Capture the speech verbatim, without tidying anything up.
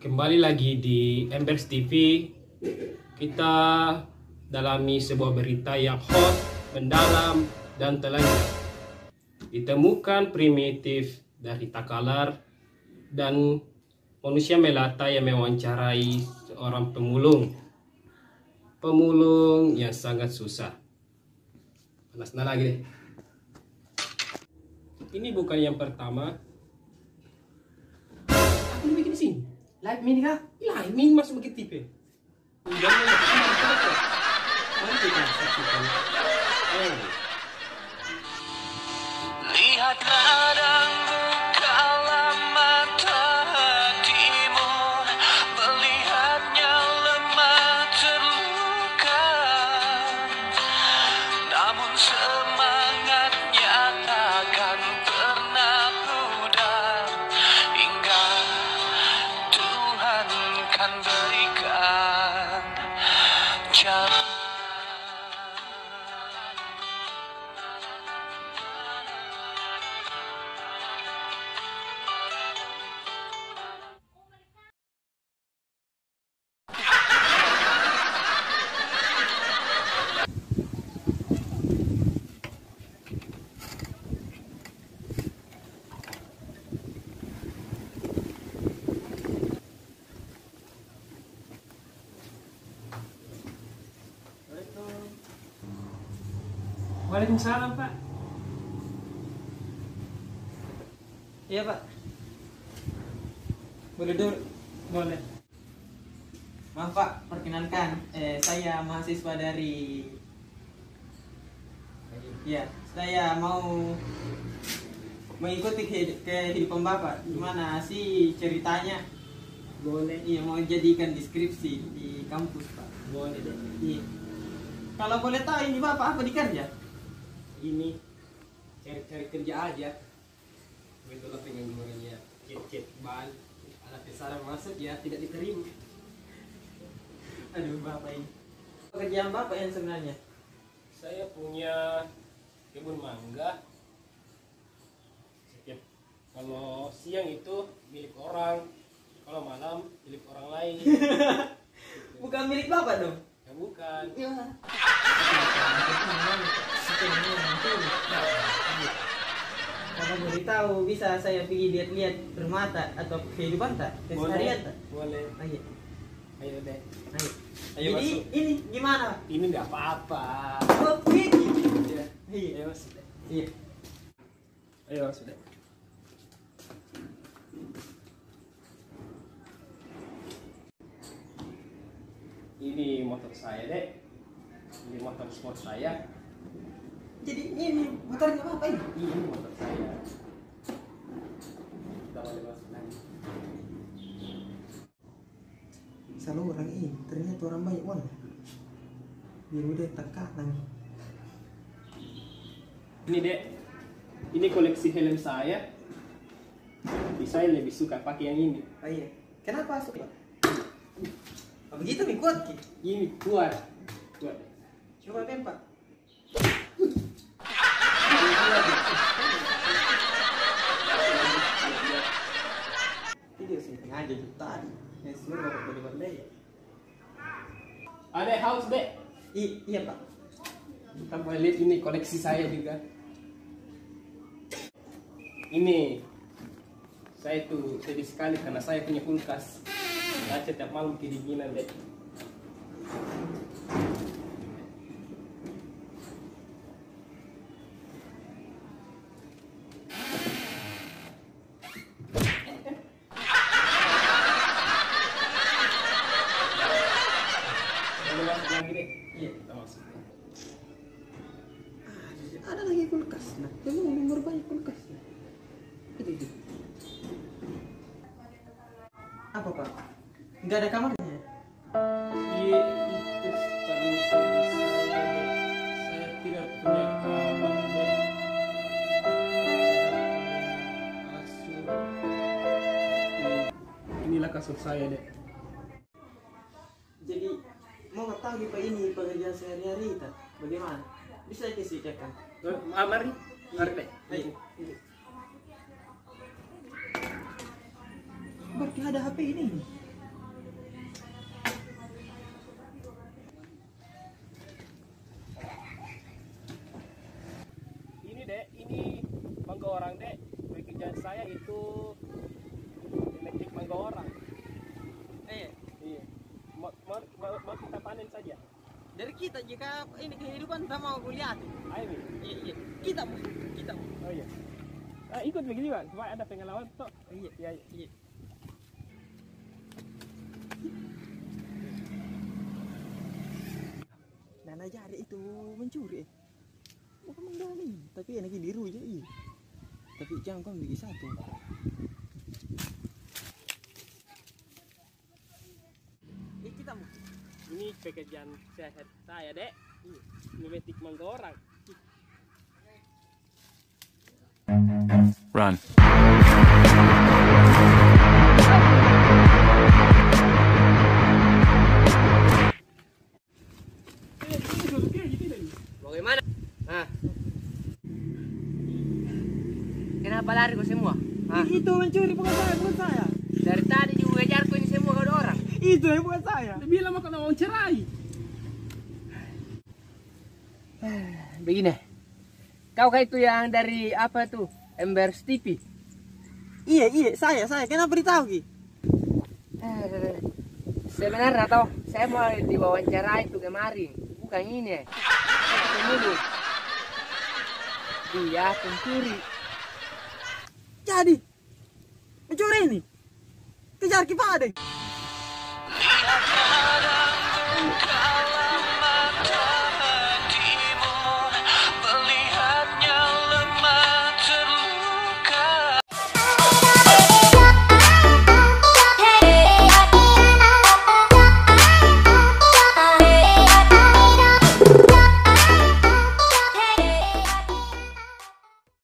Kembali lagi di Embers T V, kita dalami sebuah berita yang hot, mendalam, dan telanjang. Ditemukan primitif dari Takalar dan manusia melata yang mewawancarai seorang pemulung. Pemulung yang sangat susah. Panas na lagi deh. Ini bukan yang pertama. Apa yang bikin di sini? Live mini kah? Live mini masuk bikin T V. Udah, mari kita saksikan. Eh. Lihatlah dan bukalah mata hatimu, melihatnya lemah terluka, namun semangatnya takkan pernah pudar, hingga Tuhan kan berikan jalan. Waalaikumsalam, Pak. Iya, Pak. Boleh dulu. Boleh. Maaf, Pak, perkenalkan, eh, saya mahasiswa dari, ya, saya mau mengikuti kehi-, kehidupan Bapak. Gimana sih ceritanya? Boleh. Iya, mau jadikan deskripsi di kampus, Pak. Boleh deh. Iya. Kalau boleh tahu, ini Bapak apa dikerja? Ini cari-cari kerja aja. Betul lah, pengangguran ya, cet-cet ban, anak pesara masuk ya, tidak diterima. Aduh, Bapak ini. Pekerjaan Bapak yang sebenarnya? Saya punya kebun mangga. Setiap, kalau siang itu milik orang, kalau malam milik orang lain. Bukan milik Bapak dong? Ya, bukan. Ya. Kalau boleh tahu, bisa saya pergi lihat-lihat rumah ta atau kehidupan ta, keseharian ta? Boleh. Ayo. Ayo deh. Ayo. Ayo. Jadi masuk. Ini gimana? Ini nggak apa-apa. Oh, ini. Iya. Iya. Ayo masuk deh. Iya. Ayo, sudah. Ini motor saya, Dek. Ini motor sport saya. Jadi, ini motornya Bapak ini? Iya, ini motor saya. Kita boleh masuk lagi. Selalu orang ini, ternyata orang banyak uang. Biar udah tengkah lagi. Ini, Dek. Ini koleksi helm saya. Tapi saya lebih suka pakai yang ini. Oh, iya. Kenapa suka? Begitu mi kuat ki? Ini kuat. Kuat. Coba, Pak. Video sengaja itu tadi. Yang semua dapat beli-beli. Ada haus, Dek? I-, iya, Pak. Kita boleh lihat, ini koleksi saya juga. Ini, saya tuh sedih sekali karena saya punya kulkas. Saya setiap malam kedinginan, Dek. Boleh masuk lagi, Dek? Iya, kita masuk. Ah, ada lagi kulkas, nah. Memang nomor banyak kulkas, nah. Itu, itu. Apa, Pak? Nggak ada kamarnya? Iya, itu paling sedih saya, Dek. Saya tidak punya kamar. Kasus saya, Dek. Jadi, mau ketahui, Pak, ini pekerjaan sehari-hari kita bagaimana? Bisa kasih cek kan? Eh, ah, mari. Mari, Dek. Iya, iya. Berarti ada H P ini. Ini, Dek, ini mangga orang, Dek. Pekerjaan saya itu metik mangga orang. Eh. Iya. Mau, mau, mau, mau kita panen saja. Dari kita jika ini kehidupan tak mau kuliah. Ayo, Mi. Iya, iya. Kita mau, kita mau. Oh, iya. Ah, ikut begitu, Bang, supaya ada pengalaman, toh. Iya. Iya, iya. Iya. Nana jari itu mencuri, eh. Bukan menggali, tapi enak di ruja, iya. Tapi jangan kau bikin satu. Ini kita mau. Ini pekerjaan saya, saya, Dek. Iya. Memetik mangga orang. Run. Bagaimana? Hah? Kenapa lari kau semua? Hah? Itu mencuri, bukan saya, bukan saya. Dari tadi juga kejar kau ini semua kau orang. Itu yang bukan saya. Dia bilang mau kena uang cerai. Begini. Kau kah itu yang dari apa tuh? Embers T V? Iya, iya, saya, saya. Kenapa ditahu ki? Eh, sebenarnya toh, saya mau diwawancarai itu kemarin. Bukan ini. Saya ketemu dulu. Dia pencuri. Jadi, mencuri ini. Kejar ki pade.